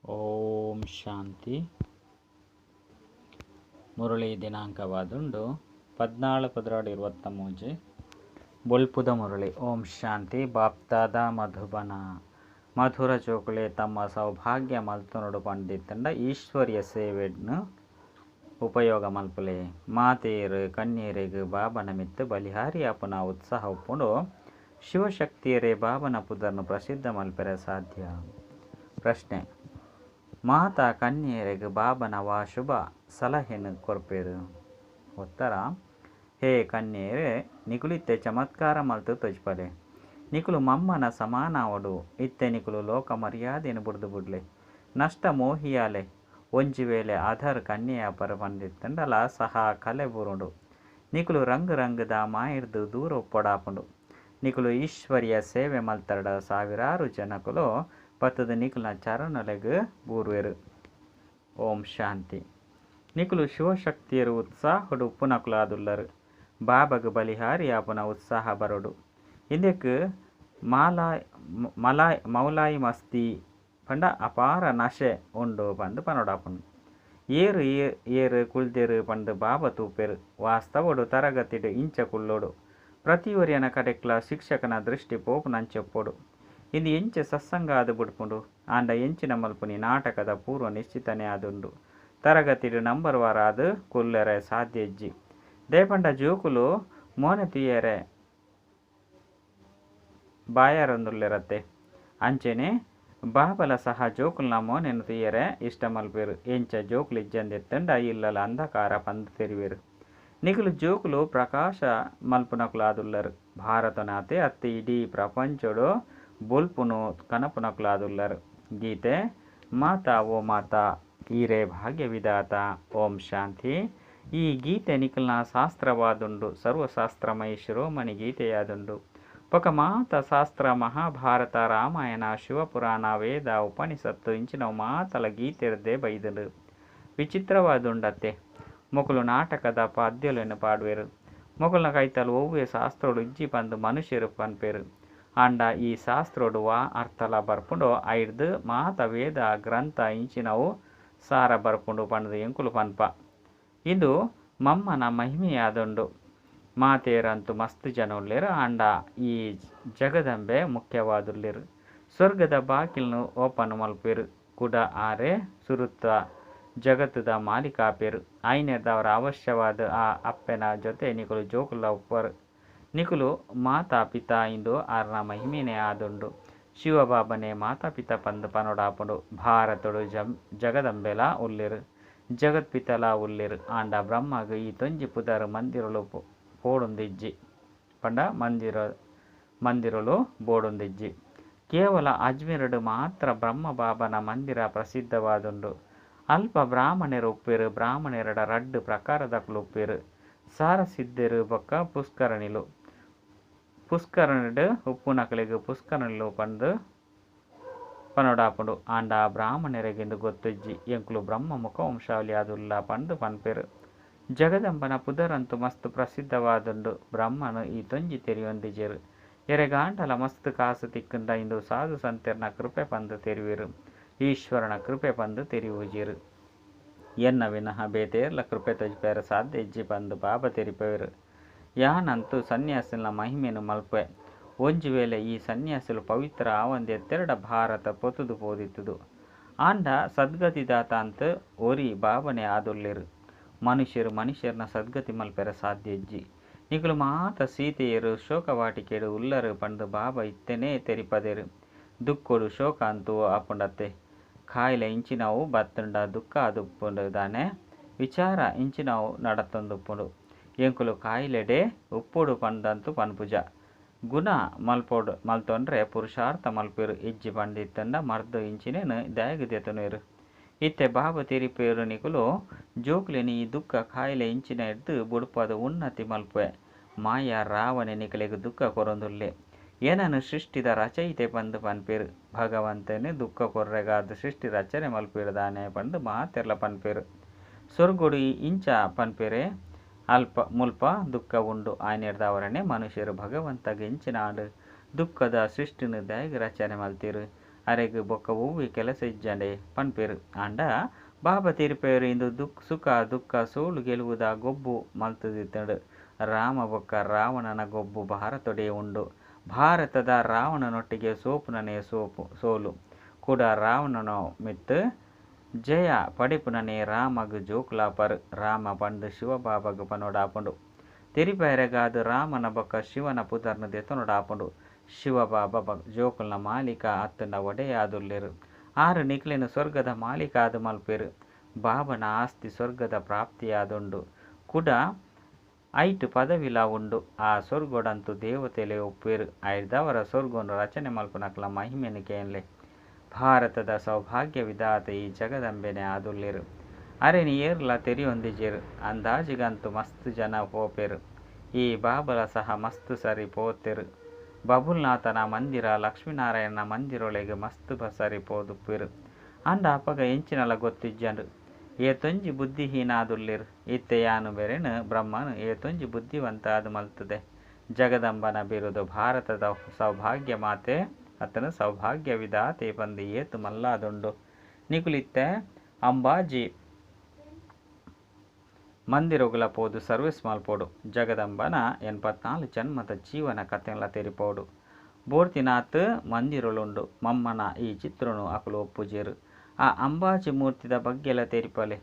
ಓಂ ಶಾಂತಿ. ಮುರಳಿ ದಿನಾಂಕವಾದುಂಡು 14/12/23. ಬೊಲ್ಪುದ ಮುರಳಿ. ಓಂ ಶಾಂತಿ. ಬಾಪ್ತಾದ ಮಧುಬನ ಮಧುರ ಚೋಕುಲೆ ತಮ್ಮ ಸೌಭಾಗ್ಯ ಮಲ್ತೊನೊಡು ಪಂಡಿತ್ತಂಡ ಈಶ್ವರ್ಯ ಸೇವೆಡ್ನು ಉಪಯೋಗ ಮಲ್ಪುಲೆ. ಮಾತೇರು ಕನ್ಯೆರೆಗ್ ಬಾಬನ ಮಿತ್ತು ಬಲಿಹಾರಿ ಆಪುನ ಉತ್ಸಾಹ ಉಪ್ಪುಂಡು. ಶಿವಶಕ್ತಿಯರೇ ಬಾಬನ ಪುದರ್ನು ಪ್ರಸಿದ್ಧ ಮಲ್ಪೆರೆ ಸಾಧ್ಯ. ಪ್ರಶ್ನೆ: ಮಾತಾ ಕನ್ಯೆರೆಗ್ ಬಾಬನ ವಾ ಶುಭ ಸಲಹೆನು ಕೊರ್ಪೆರು? ಉತ್ತರ: ಹೇ ಕನ್ಯೆರೆ, ನಿಕುಲಿತ್ತೆ ಚಮತ್ಕಾರ ಮಲ್ತು ತೊಜ್ಪಲೆ. ನಿಕುಲು ಮಮ್ಮನ ಸಮಾನಾವಡು. ಇತ್ತೆ ನಿಕುಲು ಲೋಕ ಮರ್ಯಾದೆನು ಬುಡ್ದು ಬುಡ್ಲೆ, ನಷ್ಟ ಮೋಹಿಯಾಲೆ. ಒಂಜಿ ವೇಳೆ ಆಧಾರ್ ಕನ್ಯೆಯಾಪರ ಪಂದಿತ್ತಂಡಲ ಸಹ ಕಲೆ ಬುರುಂಡು. ನಿಕುಲು ರಂಗ್ ರಂಗದ ಮಾಯಿರ್ದು ದೂರ ಉಪ್ಪೊಡಾಪುಂಡು. ನಿಕುಲು ಈಶ್ವರ್ಯ ಸೇವೆ ಮಲ್ತರಡ ಸಾವಿರಾರು ಜನಕುಲು ಪತ್ತದ ನಿಕುಲ್ನ ಚರಣಲೆಗ್ ಬೂರ್ವೆರು. ಓಂ ಶಾಂತಿ. ನಿಕುಲು ಶಿವಶಕ್ತಿಯರು ಉತ್ಸಾಹಡು ಉಪ್ಪುನಕುಲಾದುಲ್ಲರು. ಬಾಬಗ್ ಬಲಿಹಾರಿ ಆಪುನ ಉತ್ಸಾಹ ಬರೋಡು. ಇಂದೆಕ್ ಮಾಲಾಯ್ ಮೌಲಾಯಿ ಮಸ್ತಿ ಪಂಡ ಅಪಾರ ನಶೆ ಉಂಡು ಪಂದ್ ಪನೊಡಾಪುಂಡು. ಏರು ಏರು ಕುಲ್ದೆರು ಪಂದ್ ಬಾಬಾ ತೂಪೆರು. ವಾಸ್ತವಡು ತರಗತಿಡ್ ಇಂಚ ಕುಲ್ಲೋಡು. ಪ್ರತಿಯೊರಿಯನ ಕಡೆಕ್ಲ ಶಿಕ್ಷಕನ ದೃಷ್ಟಿ ಪೋಪುನಂಚೊಪ್ಪೊಡು. ಇಂದು ಎಂಚ ಸತ್ಸಂಗ ಆದ್ ಬುಡ್ಪುಂಡು. ಆಂಡ ಎಂಚಿನ ಮಲ್ಪುನಿ, ನಾಟಕದ ಪೂರ್ವ ನಿಶ್ಚಿತನೆ ಆದುಂಡು. ತರಗತಿಡ್ ನಂಬರ್ ವಾರ್ ಆದ್ ಕುಲ್ಲರೆ ಸಾಧ್ಯ ಇಜ್ಜಿ. ದೇಪಂಡ ಜೋಕುಲು ಮೋನೆ ತೂಯರೆ ಬಾಯಾರೊಂದುಲ್ಲೆರತ್ತೆ. ಅಂಚೆನೆ ಬಾಬಲ ಸಹ ಜೋಕುಲ್ನ ಮೋನೆನ್ ತೂಯರೆ ಇಷ್ಟ ಮಲ್ಪೆರು. ಎಂಚ ಜೋಕುಲು ಇಜ್ಜಂದಿತ್ತಂಡ ಇಲ್ಲಲ ಅಂಧಕಾರ ಪಂದ್ ತೆರಿವೆರು. ನಿಕುಲು ಜೋಕುಲು ಪ್ರಕಾಶ ಮಲ್ಪುನಕುಲಾದುಲ್ಲರು. ಭಾರತನಾತೆ ಅತ್ತಿ ಇಡೀ ಪ್ರಪಂಚಡು ಬೊಲ್ಪುನು ಕನಪುನಕುಲಾದುಲ್ಲರು. ಗೀತೆ: ಮಾತಾ ಓ ಮಾತಾ ಈರೇ ಭಾಗ್ಯ ವಿಧಾತ. ಓಂ ಶಾಂತಿ. ಈ ಗೀತೆ ನಿಕುಲ್ನ ಶಾಸ್ತ್ರವಾದುಂಡು. ಸರ್ವಶಾಸ್ತ್ರಮಯಿ ಶಿರೋಮಣಿ ಗೀತೆಯಾದುಂಡು. ಬೊಕ ಮಾತ ಶಾಸ್ತ್ರ ಮಹಾಭಾರತ, ರಾಮಾಯಣ, ಶಿವಪುರಾಣ, ವೇದ, ಉಪನಿಷತ್ತು ಇಂಚಿನವು ಮಾತಲ ಗೀತೆರ್ದೆ ಬೈದುಂಡು. ವಿಚಿತ್ರವಾದುಂಡತ್ತೆ. ಮೊಕುಲು ನಾಟಕದ ಪದ್ಯೊಲೆನ್ ಪಾಡುವೆರು. ಮೊಕುಲ್ನ ಕೈತಲ್ ಒವ್ವೆ ಶಾಸ್ತ್ರೊಡು ಇಜ್ಜಿ ಪಂದ್ ಮನುಷ್ಯರು ಪನ್ಪೆರು. ಆಂಡ ಈ ಶಾಸ್ತ್ರೊಡು ವಾ ಅರ್ಥಲ ಬರ್ಪುಂಡೋ ಐಡ್ದ್ ಮಾತ ವೇದ ಗ್ರಂಥ ಇಂಚಿನವು ಸಾರ ಬರ್ಪುಂಡು ಪಂದ್ ಎಂಕುಲು ಪನ್ಪ. ಇಂದು ಮಮ್ಮನ ಮಹಿಮೆಯಾದುಂಡು. ಮಾತೇರಂತು ಮಸ್ತ್ ಜನ ಉಲ್ಲೆರ್, ಆಂಡ ಈ ಜಗದಂಬೆ ಮುಖ್ಯವಾದುಲ್ಲೆರ್. ಸ್ವರ್ಗದ ಬಾಕಿಲ್ನ್ ಓಪನ್ ಮಲ್ಪುವೆರ್. ಕುಡ ಆರೇ ಸುರುತ ಜಗತ್ತುದ ಮಾಲೀಕ ಆಪೆರ್. ಆಯಿನೆಡ್ದಾವರ ಅವಶ್ಯವಾದ್ ಆ ಅಪ್ಪೆನ ಜೊತೆ ನಿಕುಲು ಜೋಕುಲ್ಲ ಉಪ್ಪುವರ್. ನಿಕುಲು ಮಾತಾ ಪಿತಾ ಇಂದು ಆರ್ನ ಮಹಿಮೆನೇ ಆದುಂಡು. ಶಿವಬಾಬನೇ ಮಾತಾ ಪಿತಾ ಪಂದ್ ಪನೊಡಾಪುಂಡು. ಭಾರತೊಡು ಜಗದಂಬೆಲಾ ಉಲ್ಲೆರ್, ಜಗತ್ಪಿತಲಾ ಉಲ್ಲೆರ್. ಆಂಡ ಬ್ರಹ್ಮಗ್ ಈತೊಂಜಿ ಪುದರ್ ಮಂದಿರಲು ಪೋಡುಂದಿಜ್ಜಿ. ಪಂಡ ಮಂದಿರಲು ಬೋಡುಂದಿಜ್ಜಿ. ಕೇವಲ ಅಜ್ಮೀರ್ಡ್ ಮಾತ್ರ ಬ್ರಹ್ಮ ಬಾಬನ ಮಂದಿರ ಪ್ರಸಿದ್ಧವಾದುಂಡು. ಅಲ್ಪ ಬ್ರಾಹ್ಮಣರು ಉಪ್ಪೆರು. ಬ್ರಾಹ್ಮಣೆರಡ ರಡ್ಡ್ ಪ್ರಕಾರದಕುಲು ಉಪ್ಪೆರು. ಸಾರಸಿದ್ಧರು ಬೊಕ್ಕ ಪುಷ್ಕರಣಿಲು. ಪುಷ್ಕರಣಿಡ್ ಉಪ್ಪುನಕಲೆಗ್ ಪುಷ್ಕರಣಿಲು ಪಂದ್ ಪನೊಡಾಪುಂಡು. ಆಂಡ ಬ್ರಾಹ್ಮಣೆರೆಗ್ ಗೊತ್ತಿಜ್ಜಿ. ಎಂಕುಲು ಬ್ರಹ್ಮ ಮುಖ ವಂಶಾವಳಿ ಆದುಲ್ಲ ಪಂದ್ ಪನ್ಪೆರು. ಜಗದಂಬನ ಪುದರಂತೂ ಮಸ್ತ್ ಪ್ರಸಿದ್ಧವಾದುಂಡು. ಬ್ರಹ್ಮನ್ ಈತೊಂಜಿ ತೆರಿಯೊಂದಿಜೆರ್. ಎರೆಗಾಂಡಲ ಮಸ್ತ್ ಕಾಸು ತಿಕ್ಕುಂಡ ಇಂದು ಸಾಧು ಸಂತೆರ್ನ ಕೃಪೆ ಪಂದ್ ತೆರಿವೆರು. ಈಶ್ವರನ ಕೃಪೆ ಪಂದ್ ತೆರಿಯುಜೆರು. ಎನ್ನ ವಿನಃ ಬೇತೇರ್ಲ ಕೃಪೆ ತೊಜ್ಪೆರೆ ಸಾಧ್ಯ ಇಜ್ಜಿ ಪಂದ್ ಬಾಬಾ ತೆರಿಪೆರು. ಯಾನಂತೂ ಸನ್ಯಾಸಿಲ್ನ ಮಹಿಮೆನು ಮಲ್ಪುವೆ. ಒಂಜಿ ವೇಳೆ ಈ ಸನ್ಯಾಸಿಲು ಪವಿತ್ರ ಆವಂದೆತ್ತೆರಡ ಭಾರತ ಪೊತುದು ಪೋದಿತ್ತುದು. ಆಂಡ ಸದ್ಗತಿದಾತ ಅಂತ್ ಒರಿ ಬಾಬನೇ ಆದುಲ್ಲೆರ್. ಮನುಷ್ಯರು ಮನುಷ್ಯರ್ನ ಸದ್ಗತಿ ಮಲ್ಪೆರೆ ಸಾಧ್ಯ ಇಜ್ಜಿ. ನಿಕುಲು ಮಾತ ಸೀತೆಯರು ಶೋಕವಾಟಿಕೆಡ್ ಉಲ್ಲರ್ ಪಂದ್ ಬಾಬಾ ಇತ್ತೆನೇ ತೆರಿಪದೆರ್. ದುಃಖೊಡು ಶೋಕ ಅಂತೂ ಆಪುಂಡತ್ತೆ. ಕಾಯಿಲೆ ಇಂಚಿನವು ಬತ್ತುಂಡ ದುಃಖ ಆದುಪ್ಪುಂಡು ದಾನೆ. ವಿಚಾರ ಇಂಚಿನವು ನಡತೊಂದುಪ್ಪುಂಡು. ಎಂಕುಲು ಕಾಯಿಲೆಡೇ ಉಪ್ಪೊಡು ಪಂದಂತೂ ಪನ್ಪುಜ. ಗುಣ ಮಲ್ತೊನ್ರೆ ಪುರುಷಾರ್ಥ ಮಲ್ಪುವೆರ್. ಇಜ್ಜಿ ಪಂದಿತ್ತಂಡ ಮರ್ದ್ ಇಂಚಿನೆನ್ ದಾಯೆಗ್ ದೆತೊನುವೆರ್. ಇತ್ತೆ ಬಾಬಾ ತೆರಿಪೆರ್ ನಿಕುಲು ಜೋಕುಲೆನ್ ಈ ದುಃಖ ಕಾಯಿಲೆ ಇಂಚಿನೆಡ್ದ್ ಬುಡ್ಪಾದ್ ಉನ್ನತಿ ಮಲ್ಪುವೆ. ಮಾಯಾ ರಾವಣೆ ನಿಕಲೆಗ್ ದುಃಖ ಕೊರೊಂದುಲ್ಲೆ. ಎನನ್ ಸೃಷ್ಟಿದ ರಚಯಿತೆ ಪಂದ್ ಪನ್ಪೆರ್. ಭಗವಂತನೇ ದುಃಖ ಕೊರ್ರೆಗಾದ್ ಸೃಷ್ಟಿ ರಚನೆ ಮಲ್ಪುವೆರ್ ದಾನೆ ಪಂದ್ ಮಾತೆರ್ಲ ಪನ್ಪೆರ್. ಸ್ವರ್ಗಡು ಇಂಚ ಪನ್ಪೆರೆ. ಅಲ್ಪ ಮುಲ್ಪ ದುಃಖ ಉಂಡು. ಆಯಿನೆಡ್ದಾವರನೇ ಮನುಷ್ಯರು ಭಗವಂತಗ್ ಎಂಚಿನ ಆಂಡ್, ದುಃಖದ ಸೃಷ್ಟಿನ್ ದಾಯೆಗ್ ರಚನೆ ಮಲ್ತೆರ್. ಅರೆಗ್ ಬೊಕ್ಕ ಒವ್ವೆ ಕೆಲಸ ಇಜ್ಜಂಡೆ ಪನ್ಪೆರ್. ಆಂಡ ಬಾಬಾ ತೆರಿಪಾಯೆರ್ ಇಂದು ಸುಖ ದುಃಖ ಸೋಲು ಗೆಲುವುದ ಗೊಬ್ಬು ಮಲ್ತ್ದಿತ್ತ್ಂಡ್. ರಾಮ ಬೊಕ್ಕ ರಾವಣನ ಗೊಬ್ಬು ಭಾರತೊಡೇ ಉಂಡು. ಭಾರತದ ರಾವಣನೊಟ್ಟಿಗೆ ಸೋಪುನನೇ ಸೋಲು. ಕುಡ ರಾವಣನ ಮಿತ್ತ್ ಜಯ ಪಡೆಪುನನೇ ರಾಮಗ್ ಜೋಕುಲಾಪರ್. ರಾಮ ಪಂದ್ ಶಿವಬಾಬಾಗ್ ಪನೊಡಾಪುಂಡು. ತೆರಿಪಾಯೆರೆಗಾದ್ ರಾಮನ ಬೊಕ್ಕ ಶಿವನ ಪುದರ್ನ್ ದೆತೊನೊಡಾಪುಂಡು. ಶಿವಬಾಬಾ ಜೋಕುಲ್ನ ಮಾಲೀಕ ಅತ್ತ್ಂಡ ಒಡೆಯ ಆದುಲ್ಲೆರ್. ಆರ್ ನಿಕಲೆನ್ ಸ್ವರ್ಗದ ಮಾಲೀಕ ಆದ್ ಮಲ್ಪುವೆರ್. ಬಾಬಾನ ಆಸ್ತಿ ಸ್ವರ್ಗದ ಪ್ರಾಪ್ತಿಯಾದುಂಡು. ಕುಡ ಐಟ್ ಪದವಿಲಾ ಉಂಡು. ಆ ಸ್ವರ್ಗಡಂತೂ ದೇವತೆಲೇ ಉಪ್ಪುವೆರ್. ಐಡ್ದಾವರ ಸ್ವರ್ಗನ್ ರಚನೆ ಮಲ್ಪುನಕಲ್ನ ಮಹಿಮೆನ್ ಕೇನ್ಲೆ. ಭಾರತದ ಸೌಭಾಗ್ಯ ವಿಧಾತೆ ಈ ಜಗದಂಬೆನೇ ಆದುಲ್ಲೆರ್. ಅರೆನ್ ಏರ್ಲಾ ತೆರಿಯೊಂದಿಜೆರ್. ಅಂದಾಜಿಗಂತೂ ಮಸ್ತ್ ಜನ ಪೋಪೆರ್. ಈ ಬಾಬಾಲ ಸಹ ಮಸ್ತ್ ಸರಿ ಪೋತೆರ್. ಬಬುಲ್ನಾಥನ ಮಂದಿರ, ಲಕ್ಷ್ಮೀ-ನಾರಾಯಣನ ಮಂದಿರೊಲೆಗ್ ಮಸ್ತ್ ಸರಿ ಪೋದುಪ್ಪೆರ್. ಆಂಡ ಅಪಗ ಎಂಚಿನಲ ಗೊತ್ತಿಜ್ಜಂಡ್. ಏತೊಂಜಿ ಬುದ್ಧಿಹೀನ ಆದುಲ್ಲೆರ್. ಇತ್ತೆ ಯಾನ್ ಮೆರೆನ್ ಬ್ರಹ್ಮನ್ ಏತೊಂಜಿ ಬುದ್ಧಿವಂತ ಆದ್ ಮಲ್ತ್ದೆ. ಜಗದಂಬನ ಬಿರುದು ಭಾರತದ ಸೌಭಾಗ್ಯ ಮಾತೆ ಅತ್ತ್ಂಡ ಸೌಭಾಗ್ಯ ವಿಧಾತೆ ಪಂದ್ ಏತ್ ಮಲ್ಲಾದುಂಡು. ನಿಕುಲು ಇತ್ತೆ ಅಂಬಾಜಿ ಮಂದಿರೊಗುಲ ಪೋದು ಸರ್ವಿಸ್ ಮಲ್ಪೊಡು. ಜಗದಂಬನ 84 ಜನ್ಮದ ಜೀವನ ಕತೆನ್ಲ ತೆರಿಪಾವೊಡು. ಬೋಡ್ತಿನಾತ್ ಮಂದಿರೊಲುಂಡು. ಮಮ್ಮನ ಈ ಚಿತ್ರೊನು ಅಕುಲು ಒಪ್ಪುಜೆರ್. ಆ ಅಂಬಾಜಿ ಮೂರ್ತಿದ ಬಗ್ಗೆಲ ತೆರಿಪಾಲೆ.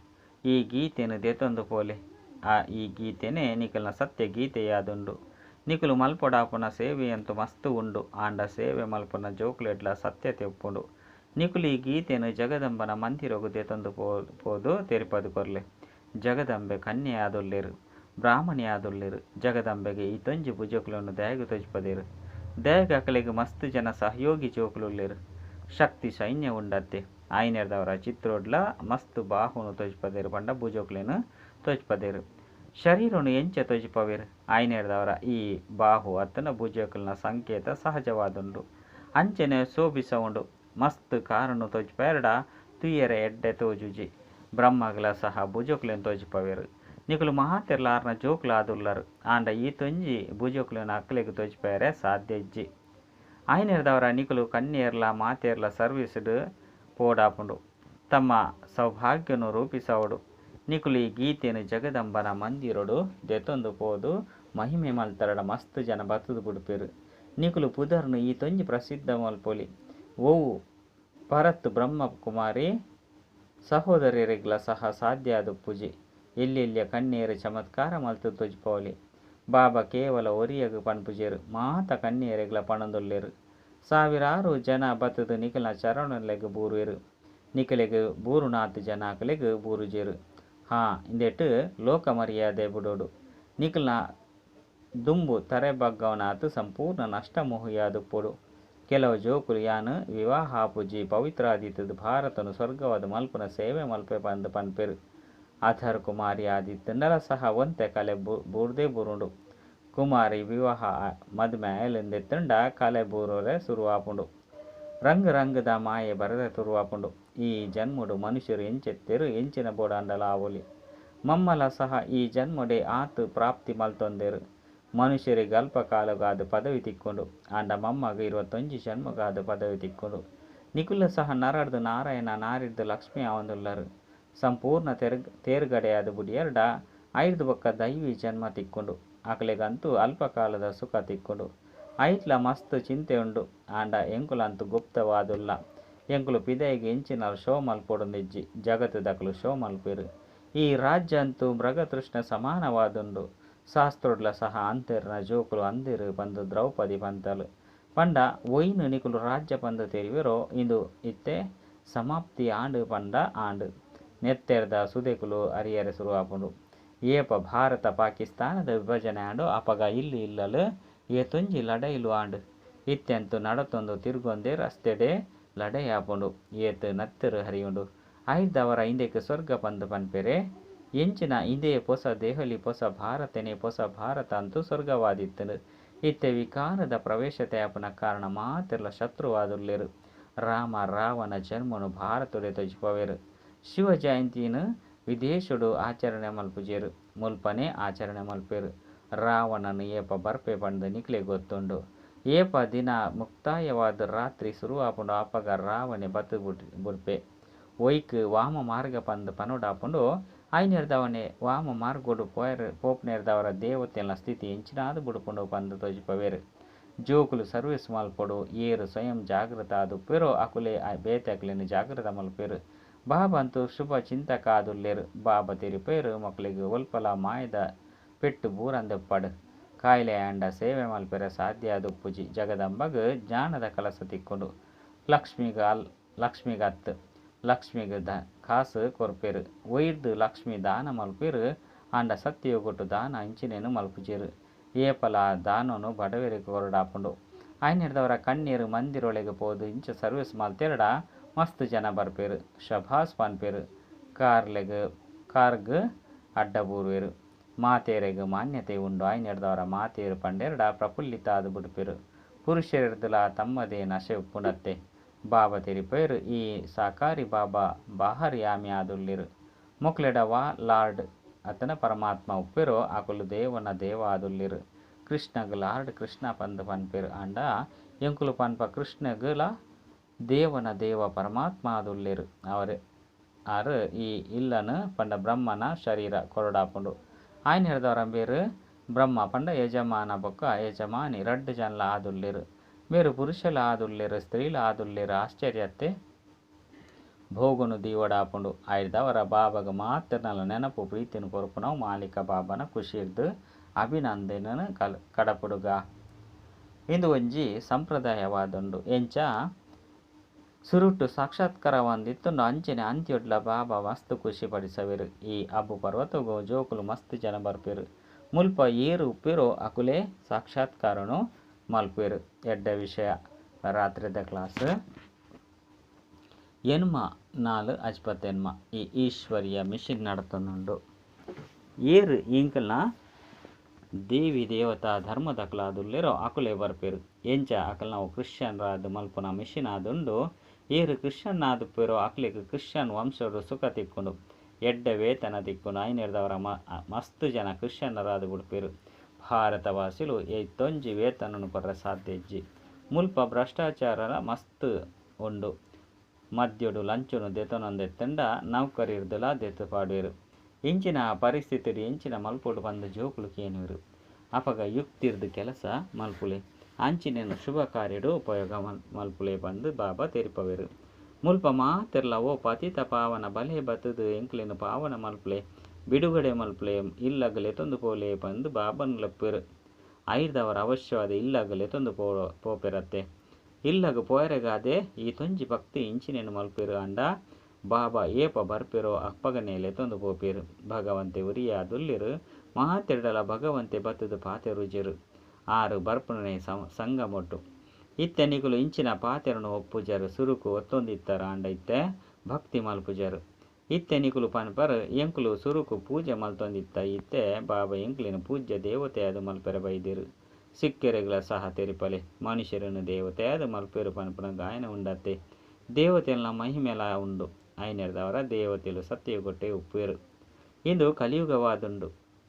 ಈ ಗೀತೆನ್ ದೆತೊಂದು ಪೋಲೆ. ಈ ಗೀತೆನೇ ನಿಕಲ್ನ ಸತ್ಯ ಗೀತೆಯಾದುಂಡು. ನಿಕುಲು ಮಲ್ಪೊಡಾಪುನ ಸೇವೆಯಂತೂ ಮಸ್ತ್ ಉಂಡು. ಆಂಡ ಸೇವೆ ಮಲ್ಪುನ ಜೋಕುಲೆಡ್ಲಾ ಸತ್ಯತೆ ಉಪ್ಪುಂಡು. ನಿಕುಲು ಈ ಗೀತೆನ್ ಜಗದಂಬನ ಮಂದಿರೊಗು ದೆತೊಂದು ಪೋದು ತೆರಿಪಾದ್ ಕೊರ್ಲೆ. ಜಗದಂಬೆ ಕನ್ಯೆಯಾದುಲ್ಲೆರ್. ಬ್ರಾಹ್ಮಣಿಯಾದುಲ್ಲೆರ್. ಜಗದಂಬೆಗ್ ಈತೊಂಜಿ ಭುಜಕುಲೆನ್ ದಾಯೆಗ್ ತೋಜಿಪದೆರ್. ದಾಯೆಗ್ ಅಕಲೆಗ್ ಮಸ್ತ್ ಜನ ಸಹಯೋಗಿ ಜೋಕುಲುಲ್ಲೆರ್. ಶಕ್ತಿ ಸೈನ್ಯ ಉಂಡತ್ತೆ. ಆಯಿನೆಡ್ದಾವರ ಚಿತ್ರೊಡ್ಲಾ ಮಸ್ತ್ ಬಾಹುನ್ ತೋಜಿಪದೆರ್ ಪಂಡ ಭುಜಕುಲೆನ್ ತೋಜಿಪದೆರ್. ಶರೀರೊನು ಎಂಚ ತೋಜಿಪಾವೆರ್. ಆಯಿನೆಡ್ದಾವರ ಈ ಬಾಹು ಅತ್ತ್ಂಡ ಭುಜಕುಲ್ನ ಸಂಕೇತ ಸಹಜವಾದುಂಡು. ಅಂಚನೆ ಶೋಭಿಸವುಂಡು. ಮಸ್ತ್ ಕಾರುನ್ ತೋಜಿಪಾಯೆರ್ಡ ತೂಯೆರೆ ಎಡ್ಡೆ ತೋಜುಜಿ. ಬ್ರಹ್ಮಗ್ಲ ಸಹ ಭುಜಕುಲೆನ್ ತೋಜಿಪಾವೆರ್. ನಿಕುಲು ಮಾತೆರ್ಲಾ ಆರ್ನ ಜೋಕುಲು ಆದುಲ್ಲರ್. ಆಂಡ ಈತೊಂಜಿ ಭುಜಕುಲೆನ್ ಅಕ್ಲೆಗ್ ತೋಜಿಪಾಯೆರೆ ಸಾಧ್ಯ ಇಜ್ಜಿ. ಆಯಿನೆಡ್ದಾವರ ನಿಕುಲು ಕನ್ಯೆರ್ಲಾ ಮಾತೆರ್ಲಾ ಸರ್ವಿಸ್ಡ್ ಪೋಡಾಪುಂಡು. ತಮ್ಮ ಸೌಭಾಗ್ಯನು ರೂಪಿಸವೊಡು. ನಿಕುಲು ಈ ಗೀತೆನ್ ಜಗದಂಬನ ಮಂದಿರೊಡು ದೆತೊಂದು ಪೋದು ಮಹಿಮೆ ಮಲ್ತರ್ಡ ಮಸ್ತ್ ಜನ ಬತ್ತ್ದ್ ಬುಡ್ಪೆರ್. ನಿಕುಲು ಪುದರ್ನ್ ಈತೊಂಜಿ ಪ್ರಸಿದ್ಧ ಮಲ್ಪೊಲಿ. ಒವು ಪರತ್ ಬ್ರಹ್ಮಕುಮಾರಿ ಸಹೋದರಿಯೆರೆಗ್ಲಾ ಸಹ ಸಾಧ್ಯ ಆದುಪ್ಪುಜಿ. ಎಲ್ಯ ಎಲ್ಯ ಕನ್ಯೆಯೆರ್ ಚಮತ್ಕಾರ ಮಲ್ತ್ದ್ ತೋಜಿಪಾವೊಲಿ. ಬಾಬಾ ಕೇವಲ ಒರಿಯಗ್ ಪನ್ಪುಜೆರ್. ಮಾತ ಕನ್ಯೆಯೆರೆಗ್ಲಾ ಪನೊಂದುಲ್ಲೆರ್. ಸಾವಿರಾರು ಜನ ಬತ್ತ್ದ್ ನಿಕಲ್ನ ಚರಣೊಲೆಗ್ ಬೂರುವೆರ್. ನಿಕಲೆಗ್ ಬೂರುನಾತ್ ಜನ ಅಕಲೆಗ್ ಬೂರುಜೆರ್. ಇಂದೆಟ್ ಲೋಕ ಮರ್ಯಾದೆ ಬುಡೊಡು. ನಿಕಲ್ನ ದುಂಬು ತರೆ ಬಗ್ಗಾವುನಾತ್ ಸಂಪೂರ್ಣ ನಷ್ಟ ಮೋಹಿಯಾದುಪ್ಪೊಡು. ಕೆಲವು ಜೋಕುಲು ಯಾನ್ ವಿವಾಹ ಆಪುಜಿ ಪವಿತ್ರ ಆದಿತ್ತ್ದ್ ಭಾರತನ್ ಸ್ವರ್ಗವಾದ್ ಮಲ್ಪುನ ಸೇವೆ ಮಲ್ಪುವೆ ಪಂದ್ ಪನ್ಪೆರ್. ಅಧರ್ ಕುಮಾರಿ ಆದಿತ್ತ್ಂಡಲ ಸಹ ಒಂತೆ ಕಲೆ ಬೂರ್ದೇ ಬೂರುಂಡು. ಕುಮಾರಿ ವಿವಾಹ ಮದಿಮೆ ಆಯೆಲೆಂದಿತ್ತ್ಂಡ ಕಲೆ ಬೂರರೆ ಸುರು ಆಪುಂಡು. ರಂಗ್ ರಂಗ್ದ ಮಾಯೆ ಬರರೆ ಸುರು ಆಪುಂಡು. ಈ ಜನ್ಮೊಡು ಮನುಷ್ಯೆರ್ ಎಂಚೆತ್ತೆರ್ ಎಂಚಿನ ಬೋಡಾಂಡಲ ಆವೊಲಿ. ಮಮ್ಮಲ ಸಹ ಈ ಜನ್ಮೊಡೇ ಆತ್ ಪ್ರಾಪ್ತಿ ಮಲ್ತೊಂದೆರ್. ಮನುಷ್ಯೆರೆಗ್ ಅಲ್ಪ ಕಾಲಗಾದ್ ಪದವಿ ತಿಕ್ಕುಂಡು. ಆಂಡ ಮಮ್ಮಗ್ 21 ಜನ್ಮಗಾದ್ ಪದವಿ ತಿಕ್ಕುಂಡು. ನಿಕುಲು ಸಹ ನರಡ್ದ್ ನಾರಾಯಣ, ನಾರಿಡ್ದ್ ಲಕ್ಷ್ಮೀ ಆವೊಂದುಲ್ಲರ್. ಸಂಪೂರ್ಣ ತೇರ್ಗಡೆಯಾದ್ ಬುಡಿಯರ್ಡ ಐಡ್ದ್ ಬೊಕ್ಕ ದೈವಿ ಜನ್ಮ ತಿಕ್ಕುಂಡು. ಅಕಲೆಗಂತೂ ಅಲ್ಪ ಕಾಲದ ಸುಖ ತಿಕ್ಕುಂಡು. ಐಟ್ಲಾ ಮಸ್ತ್ ಚಿಂತೆ ಉಂಡು. ಆಂಡ ಎಂಕುಲಂತೂ ಗುಪ್ತವಾದುಲ್ಲ. ಎಂಕುಲು ಪಿದಯಿಗ್ ಎಂಚಿನಲ ಶೋ ಮಲ್ಪೊಡುಂದಿಜ್ಜಿ. ಜಗತ್ತ್ದಕುಲು ಶೋ ಮಲ್ಪುವೆರ್. ಈ ರಾಜ್ಯ ಅಂತೂ ಮೃಗತೃಷ್ಣೆ ಸಮಾನವಾದುಂಡು. ಶಾಸ್ತ್ರೊಡ್ಲ ಸಹ ಅಂಧೆರ್ನ ಜೋಕುಲು ಅಂಧೆರ್ ಪಂದ್ ದ್ರೌಪದಿ ಪಂತಲ್. ಪಂಡ ಒಯಿನ್ ನಿಕುಲು ರಾಜ್ಯ ಪಂದ್ ತೆರಿವೆರೋ ಇಂದು ಇತ್ತೆ ಸಮಾಪ್ತಿ ಆಂಡ್ ಪಂಡ ಆಂಡ್. ನೆತ್ತೆರ್ದ ಸುದೆಕುಲು ಅರಿಯರೆ ಸುರು ಆಪುಂಡು. ಏಪ ಭಾರತ ಪಾಕಿಸ್ತಾನದ ವಿಭಜನೆ ಆಂಡೋ ಅಪಗ ಇಲ್ಲ್ ಇಲ್ಲಲ್ ಏತೊಂಜಿ ಲಡಾಯಿಲು ಆಂಡ್. ಇತ್ತೆಂತೂ ನಡತೊಂದು ತಿರ್ಗೊಂದೇ ರಸ್ತೆಡೇ ಲಡಾಯಿ ಆಪುಂಡು. ಏತ್ ನೆತ್ತೆರ್ ಹರಿಯುಂಡು. ಐಡ್ದಾವರ ಇಂದೆಕ್ ಸ್ವರ್ಗ ಪಂದ್ ಪನ್ಪೆರೆ. ಎಂಚಿನ ಇಂದೇ ಪೊಸ ದೆಹಲಿ ಪೊಸ ಭಾರತನೇ ಪೊಸ ಭಾರತ ಅಂತೂ ಸ್ವರ್ಗವಾದಿತ್ತ್ಂಡ್. ಇತ್ತೆ ವಿಕಾರದ ಪ್ರವೇಶತೆ ಆಪುನ ಕಾರಣ ಮಾತೆರ್ಲಾ ಶತ್ರುವಾದುಲ್ಲೆರ್. ರಾಮ ರಾವಣ ಜನ್ಮನು ಭಾರತೊಡೇ ತೋಜಿಪಾವೆರ್. ಶಿವ ಜಯಂತಿನ್ ವಿದೇಶೊಡು ಆಚರಣೆ ಮಲ್ಪುಜೆರ್. ಮುಲ್ಪನೇ ಆಚರಣೆ ಮಲ್ಪುವೆರ್. ರಾವಣನ್ ಏಪ ಬರ್ಪೆ ಪಂದ್ ನಿಕ್ಲೆಗ್ ಗೊತ್ತುಂಡು. ಏಪ ದಿನ ಮುಕ್ತಾಯವಾದ್ ರಾತ್ರಿ ಸುರು ಆಪುಂಡು ಅಪಗ ರಾವಣೆ ಬತ್ತ್ ಬುಡ್ಪೆ. ಒಯ್ಕ್ ವಾಮ ಮಾರ್ಗ ಪಂದ್ ಪನೊಡಾಪುಂಡು. ಐನೆರ್ದಾವನೆ ವಾಮ ಮಾರ್ಗೊಡು ಪೋಯೆರ್ ಪೋಪುನೆರ್ದಾವರ ದೇವತೆಲ್ನ ಸ್ಥಿತಿ ಎಂಚಿನಾದ್ ಬುಡ್ಪುಂಡು ಪಂದ್ ತೋಜಿಪವೆರ್. ಜೋಕುಲು ಸರ್ವಿಸ್ ಮಲ್ಪೊಡು. ಏರ್ ಸ್ವಯಂ ಜಾಗೃತ ಆದುಪ್ಪೆರೋ ಅಕುಲೇ ಬೇತೆಕ್ಲೆನ್ ಜಾಗೃತ ಮಲ್ಪುವೆರ್. ಬಾಬಾ ಅಂತೂ ಶುಭ ಚಿಂತಕ ಆದುಲ್ಲೆರ್. ಬಾಬಾ ತೆರಿಪೆರ್ ಮೊಕ್ಲೆಗ್ ಒಲ್ಪಲ ಮಾಯದ ಪೆಟ್ಟ್ ಬೂರಂದೆ ಉಪ್ಪಡ್. ಕಾಯಿಲೆ ಆಂಡ ಸೇವೆ ಮಲ್ಪೆರೆ ಸಾಧ್ಯ ಆದುಪ್ಪುಜಿ. ಜಗದಾಂಬಗ್ ಜ್ಞಾನದ ಕಳಸ ತಿಕ್ಕುಂಡು. ಲಕ್ಷ್ಮಿಗ್ ಅಲ್ ಲಕ್ಷ್ಮಿಗ್ ಅತ್ತ್. ಲಕ್ಷ್ಮಿಗ್ ದ ಕಾಸ್ ಕೊರ್ಪೆರ್. ಒಯಿರ್ದ್ ಲಕ್ಷ್ಮಿ ದಾನ ಮಲ್ಪುವೆರ್ ಆಂಡ ಸತ್ಯಯುಗೊಟು ದಾನ ಇಂಚಿನೆನ್ ಮಲ್ಪುಜೆರ್. ಏಪಲ ದಾನೊನು ಬಡವೆರೆಗ್ ಕೊರೊಡಾಪುಂಡು. ಐನೆರ್ದಾವರ ಕಣ್ಣೀರ್ ಮಂದಿರೊಳೆಗ್ ಪೋದು ಇಂಚ ಸರ್ವಿಸ್ ಮಲ್ತೆರ್ಡ ಮಸ್ತ್ ಜನ ಬರ್ಪೆರ್. ಶಭಾಸ್ ಪನ್ಪೆರ್. ಕಾರ್ಲೆಗ್ ಕಾರ್ಗ್ ಅಡ್ಡ ಬೂರುವೆರ್. ಮಾತೆರೆಗ್ ಮಾನ್ಯತೆ ಉಂಡು. ಐನೆರ್ದಾವರ ಮಾತೆರ್ ಪಂಡೆರ್ಡ ಪ್ರಫುಲ್ಲಿತ ಆದ್ ಬುಡ್ಪೆರ್. ಪುರುಷೆರೆರ್ದ್ಲ ತಮ್ಮದೇ ನಶೆ ಉಪ್ಪುಂಡತ್ತೆ. ಬಾಬಾ ತೆರಿಪಾಯೆರ್ ಈ ಸಾಕಾರಿ ಬಾಬಾ ಬಾಹರಿ ಆಮಿ ಆದುಲ್ಲೆರ್. ಮೊಕ್ಲೆಡ ವಾ ಲಾರ್ಡ್ ಅತ್ತ್ಂಡ ಪರಮಾತ್ಮ ಉಪ್ಪೆರೋ ಅಕುಲು ದೇವನ ದೇವ ಆದುಲ್ಲೆರ್. ಕೃಷ್ಣಗ್ ಲಾರ್ಡ್ ಕೃಷ್ಣ ಪಂದ್ ಪನ್ಪೆರ್. ಆಂಡ ಎಂಕುಲು ಪನ್ಪ ಕೃಷ್ಣಗ್ ಲ ದೇವನ ದೇವ ಪರಮಾತ್ಮ ಆದುಲ್ಲೆರ್. ಅವರೇ ಆರ್ ಈ ಇಲ್ಲನ್ ಪಂಡ ಬ್ರಹ್ಮನ ಶರೀರ ಕೊರೊಡಾಪುಂಡು. ಐನೆರ್ದಾವರ ಇಂಬೆರ್ ಬ್ರಹ್ಮ ಪಂಡ ಯಜಮಾನ ಬೊಕ್ಕ ಯಜಮಾನಿ ರಡ್ಡ್ ಜನಲ ಆದುಲ್ಲೆರ್. ಮೇರ್ ಪುರುಷೆಲ ಆದುಲ್ಲೆರ್ ಸ್ತ್ರೀಲ ಆದುಲ್ಲೆರ್. ಆಶ್ಚರ್ಯ ಅತ್ತೆ. ಭೋಗನು ದೀವೊಡಾಪುಂಡು. ಐರ್ದಾವರ ಬಾಬಾಗ್ ಮಾತೆರ್ನಲ ನೆನಪು ಪ್ರೀತಿನ್ ಕೊರ್ಪುನವು ಮಾಲಿಕ ಬಾಬಾನ ಖುಷಿರ್ದ್ ಅಭಿನಂದನೆನ್ ಕಡಪುಡುಗ. ಇಂದು ಒಂಜಿ ಸಂಪ್ರದಾಯವಾದುಂಡು. ಎಂಚ ಸುರುಟು ಸಾಕ್ಷಾತ್ಕಾರವಾದಿತ್ತುಂಡು ಅಂಚನೆ ಅಂತ್ಯೊಡ್ಲ ಬಾಬಾ ಮಸ್ತ್ ಖುಷಿ ಪಡಿಸವೆರ್. ಈ ಅಬ್ಬು ಪರ್ವತೊಗು ಜೋಕುಲು ಮಸ್ತ್ ಜನ ಬರ್ಪೆರ್. ಮುಲ್ಪ ಏರ್ ಉಪ್ಪೆರೋ ಅಕುಲೇ ಸಾಕ್ಷಾತ್ಕಾರನು ಮಲ್ಪುವೆರ್. ಎಡ್ಡೆ ವಿಷಯ. ರಾತ್ರೆದ ಕ್ಲಾಸ್ ಎನ್ಮ ನಾಲ್ ಅಜ್ಪತ್ತೆನ್ಮ ಈ ಈಶ್ವರ್ಯ ಮಿಷನ್ ನಡತೊಂದುಂಡು. ಏರ್ ಎಂಕಲ್ನ ದೇವಿ ದೇವತಾ ಧರ್ಮದಕುಲಾದುಲ್ಲೆರೋ ಅಕುಲೇ ಬರ್ಪೆರ್. ಎಂಚ ಅಕಲ್ನವು ಕ್ರಿಶ್ಚಿಯನ್ರಾದ್ ಮಲ್ಪುನ ಮಿಷನ್ ಆದುಂಡು. ಏರ್ ಕ್ರಿಶ್ಚಿಯನ್ ಆದುಪ್ಪೆರೋ ಅಕ್ಲೆಗ್ ಕ್ರಿಶ್ಚಿಯನ್ ವಂಶೊಡು ಸುಖ ತಿಕ್ಕುಂಡು. ಎಡ್ಡೆ ವೇತನ ತಿಕ್ಕುಂಡು. ಐನೆರ್ದಾವರ ಮಸ್ತ್ ಜನ ಕ್ರಿಶ್ಚಿಯನ್ನರಾದ್ ಬುಡ್ಪೆರ್. ಭಾರತವಾಸಿಲು ಏತೊಂಜಿ ವೇತನನ್ ಕೊರ್ರೆ ಸಾಧ್ಯ ಇಜ್ಜಿ. ಮುಲ್ಪ ಭ್ರಷ್ಟಾಚಾರಲ ಮಸ್ತ್ ಉಂಡು. ಮದ್ಯೊಡು ಲಂಚೊನು ದೆತೊನೊಂದಿತ್ತುಂಡ ನೌಕರಿರ್ದಲ ದೆತ್ತ್ ಪಾಡುವೆರ್. ಇಂಚಿನ ಪರಿಸ್ಥಿತಿಡ್ ಎಂಚಿನ ಮಲ್ಪೊಡು ಪಂದ್ ಜೋಕುಲು ಕೇನುವೆರ್. ಅಪಗ ಯುಕ್ತಿರ್ದ್ ಕೆಲಸ ಮಲ್ಪುಲೆ. ಅಂಚಿನೆನ್ ಶುಭ ಕಾರ್ಯಡ್ ಉಪಯೋಗ ಮಲ್ಪುಲೆ ಪಂದ್ ಬಾಬಾ ತೆರಿಪಾವೆರ್. ಮುಲ್ಪ ಮಾತೆರ್ಲ ಓ ಪತಿತ ಪಾವನ ಬಲೆ ಬತ್ತ್ದ್ ಎಂಕ್ಲೆನ್ ಪಾವನ ಮಲ್ಪುಲೆ ಬಿಡುಗಡೆ ಮಲ್ಪುಲೆ ಇಲ್ಲಗ್ ಲೆತೊಂದು ಪೋಲೆ ಪಂದ್ ಬಾಬನ್ ಲೆಪ್ಪುವೆರ್. ಐರ್ದಾವರ ಅವಶ್ಯವಾದ ಇಲ್ಲಗ್ ಲೆತೊಂದು ಪೋಪೆರತ್ತೆ. ಇಲ್ಲಗ್ ಪೋಯೆರೆಗಾದೆ ಈತೊಂಜಿ ಭಕ್ತಿ ಇಂಚಿನೆನ್ ಮಲ್ಪುವೆರ್. ಆಂಡ ಬಾಬಾ ಏಪ ಬರ್ಪೆರೋ ಅಪಗನೆ ಲೆತೊಂದು ಪೋಪೆರ್. ಭಗವಂತೆ ಒರಿಯೇ ಆದುಲ್ಲೆರ್. ಮಾತೆರ್ಡಲ ಭಗವಂತೆ ಬತ್ತ್ದ್ ಪಾತೆರುಜೆರ್. ಆರ್ ಬರ್ಪುನನೇ ಸಂಗಮೊಟು. ಇತ್ತೆ ನಿಕುಲು ಇಂಚಿನ ಪಾತೆರನ್ ಒಪ್ಪುಜರ್. ಸುರುಕು ಒತ್ತೊಂದಿತ್ತರ ಆಂಡ ಇತ್ತೆ ಭಕ್ತಿ ಮಲ್ಪುಜರ್. ಇತ್ತೆ ನಿಕುಲು ಪನ್ಪರ್ ಎಂಕುಲು ಸುರುಕು ಪೂಜೆ ಮಲ್ತೊಂದಿತ್ತ ಇತ್ತೆ ಬಾಬಾ ಎಂಕ್ಲೆನ್ ಪೂಜ್ಯ ದೇವತೆಯಾದ್ ಮಲ್ಪೆರೆ ಬೈದೆರ್. ಸಿಖ್ಖೆರೆಗ್ಲ ಸಹ ತೆರಿಪಲೆ. ಮನುಷ್ಯರೆನ್ ದೇವತೆಯಾದ್ ಮಲ್ಪುವೆರ್ ಪನ್ಪುನ ಗಾಯನ ಉಂಡತ್ತೆ. ದೇವತೆಲ್ನ ಮಹಿಮೆಲ ಉಂಡು. ಐನೆರ್ದಾವರ ದೇವತೆಲು ಸತ್ಯಯುಗೊಟ್ಟೆ ಉಪ್ಪುವೆರ್. ಇಂದು ಕಲಿಯುಗವಾದುಂಡು.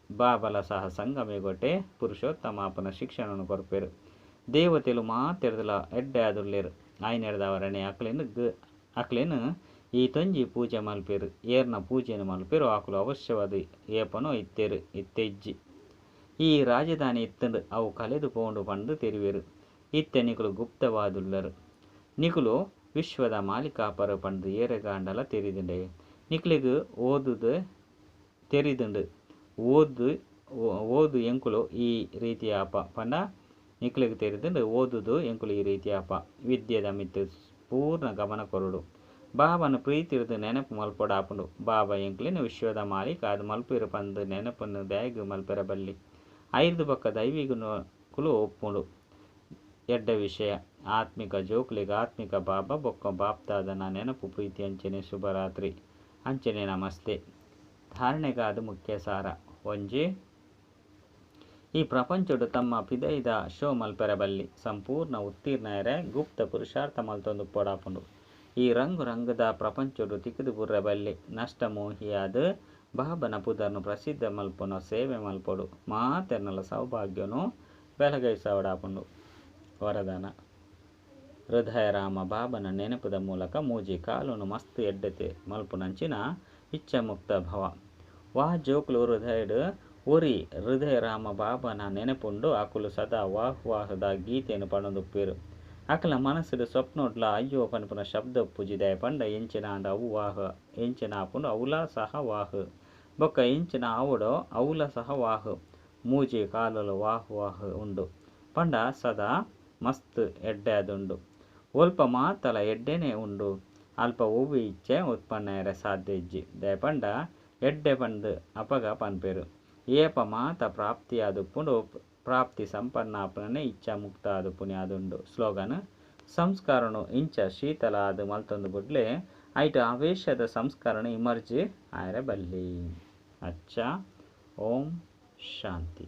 ಬಾಬಲ ಸಹ ಸಂಗಮಯುಗೊಟ್ಟೆ ಪುರುಷೋತ್ತಮ ಆಪುನ ಶಿಕ್ಷಣನ್ ಕೊರ್ಪೆರ್. ದೇವತೆಲು ಮಾತೆರ್ದಲ ಎಡ್ಡೆ ಆದುಲ್ಲೆರ್. ಐನೆರ್ದಾವರನೆ ಅಕ್ಲೆನ್ ಅಕ್ಲೆನ್ ಈತೊಂಜಿ ಪೂಜೆ ಮಲ್ಪೆರ್. ಏರ್ನ ಪೂಜೆನ್ ಮಲ್ಪೆರೋ ಅಕುಲು ಅವಶ್ಯವಾದ್ ಏಪನೋ ಇತ್ತೆರ್ ಇತ್ತೆ ಇಜ್ಜಿ. ಈ ರಾಜಧಾನಿ ಇತ್ತುಂಡು ಅವು ಕಳೆದು ಪೋಂಡು ಪಂದ್ ತೆರಿವೆರ್. ಇತ್ತೆ ನಿಕುಲು ಗುಪ್ತವಾದುಲ್ಲರ್. ನಿಕುಲು ವಿಶ್ವದ ಮಾಲೀಕಾಪರ್ ಪಂದ್ ಏರೆಗಾಂಡಲ ತೆರಿದುಂಡೆ. ನಿಕ್ಲೆಗ್ ಓದುದು ತೆರಿದುಂಡು. ಓದು ಓದು ಎಂಕುಲು ಈ ರೀತಿಯಾಪ ಪಂಡ ನಿಕ್ಲೆಗ್ ತೆರಿದುಂಡು ಓದುದು ಎಂಕುಲು ಈ ರೀತಿಯಾಪ. ವಿದ್ಯೆದ ಮಿತ್ತ್ ಪೂರ್ಣ ಗಮನ ಕೊರೊಡು. ಬಾಬಾನ ಪ್ರೀತಿರ್ದ್ ನೆನಪು ಮಲ್ಪೊಡಾಪುಂಡು. ಬಾಬಾ ಎಂಕ್ಲೆನ್ ವಿಶ್ವದ ಮಾಲೀಕ ಆದ್ ಮಲ್ಪುವೆರ್ ಪಂದ್ ನೆನಪುನು ದಾಯೆಗ್ ಮಲ್ಪೆರೆ ಬಲ್ಲಿ. ಐರ್ದ್ ಬೊಕ್ಕ ದೈವಿಗುಣಕುಲು ಉಪ್ಪುಂಡು. ಎಡ್ಡೆ ವಿಷಯ. ಆತ್ಮಿಕ ಜೋಕುಲೆಗ್ ಆತ್ಮಿಕ ಬಾಬಾ ಬೊಕ್ಕ ಬಾಪ್ದಾದನ ನೆನಪು ಪ್ರೀತಿ ಅಂಚನೆ ಶುಭರಾತ್ರಿ ಅಂಚನೆ ನಮಸ್ತೆ. ಧಾರಣೆಗಾದ್ ಮುಖ್ಯ ಸಾರ. ಒಂಜಿ ಈ ಪ್ರಪಂಚೊಡು ತಮ್ಮ ಪಿದಯಿದ ಶೋ ಮಲ್ಪೆರೆ ಬಲ್ಲಿ. ಸಂಪೂರ್ಣ ಉತ್ತೀರ್ಣ ಆಯೆರೆ ಗುಪ್ತ ಪುರುಷಾರ್ಥ ಮಲ್ತೊಂದು ಉಪ್ಪೊಡಾಪುಂಡು. ಈ ರಂಗು ರಂಗುದ ಪ್ರಪಂಚೊಡು ತಿಕ್ಕುದು ಬೂರ್ರೆ ಬಲ್ಲಿ. ನಷ್ಟ ಮೋಹಿಯಾದ್ ಬಾಬನ ಪುದರ್ನ್ ಪ್ರಸಿದ್ಧ ಮಲ್ಪುನ ಸೇವೆ ಮಲ್ಪೊಡು. ಮಾತೆರ್ನಲ ಸೌಭಾಗ್ಯನು ಬೆಳಗೈಸವಡಾಪುಂಡು. ವರದಾನ. ಹೃದಯರಾಮ ಬಾಬನ ನೆನಪುದ ಮೂಲಕ ಮೂಜಿ ಕಾಲೊನು ಮಸ್ತ್ ಎಡ್ಡೆತೆ ಮಲ್ಪುನಂಚಿನ ಇಚ್ಛಾಮುಕ್ತ ಭವ. ವಾ ಜೋಕುಲು ಹೃದಯಡ್ ಒರಿ ಹೃದಯರಾಮ ಬಾಬನ ನೆನಪುಂಡೋ ಅಕುಲು ಸದಾ ವಾಹ್ ವಾಹ್ ದ ಗೀತೆನ್ ಪನೊಂದುಪ್ಪುವೆರ್. ಅಕಲ್ನ ಮನಸ್ಸುಡ್ ಸ್ವಪ್ನೊಡ್ಲಾ ಅಯ್ಯೋ ಪನ್ಪುನ ಶಬ್ದ ಉಪ್ಪುಜಿ ದಾಯೆ ಪಂಡ ಎಂಚಿನ ಆಂಡ ಅವು ವಾಹ್, ಎಂಚಿನ ಆಪುಂಡು ಅವುಲಾ ಸಹ ವಾಹ್, ಬೊಕ್ಕ ಎಂಚಿನ ಆವೊಡೋ ಅವುಲಾ ಸಹ ವಾಹ್. ಮೂಜಿ ಕಾಲೊಲ ವಾಹ್ ವಾಹ್ ಉಂಡು ಪಂಡ ಸದಾ ಮಸ್ತ್ ಎಡ್ಡೆ ಆದುಂಡು. ಒಲ್ಪ ಮಾತಲ ಎಡ್ಡೆನೇ ಉಂಡು ಅಲ್ಪ ಒವ್ವೇ ಇಚ್ಛೆ ಉತ್ಪನ್ನ ಆಯೆರೆ ಸಾಧ್ಯ ಇಜ್ಜಿ ದಾಯೆ ಪಂಡ ಎಡ್ಡೆ ಪಂದ್ ಅಪಗ ಪನ್ಪೆರ್. ಏಪ ಮಾತ ಪ್ರಾಪ್ತಿ ಆದುಪ್ಪುಂಡು ಪ್ರಾಪ್ತಿ ಸಂಪನ್ನ ಆಪುನನೇ ಇಚ್ಛಾ ಮುಕ್ತ ಆದುಪ್ಪುನಿ ಆದುಂಡು. ಸ್ಲೋಗನ್ ಸಂಸ್ಕಾರನು ಇಂಚ ಶೀತಲ ಆದ್ ಮಲ್ತೊಂದು ಬುಡ್ಲೆ ಐಟ್ ಆವೇಶದ ಸಂಸ್ಕರಣ ಇಮರ್ಜಿ ಆಯೆರೆ ಬಲ್ಲಿ. ಅಚ್ಚಾ, ಓಂ ಶಾಂತಿ.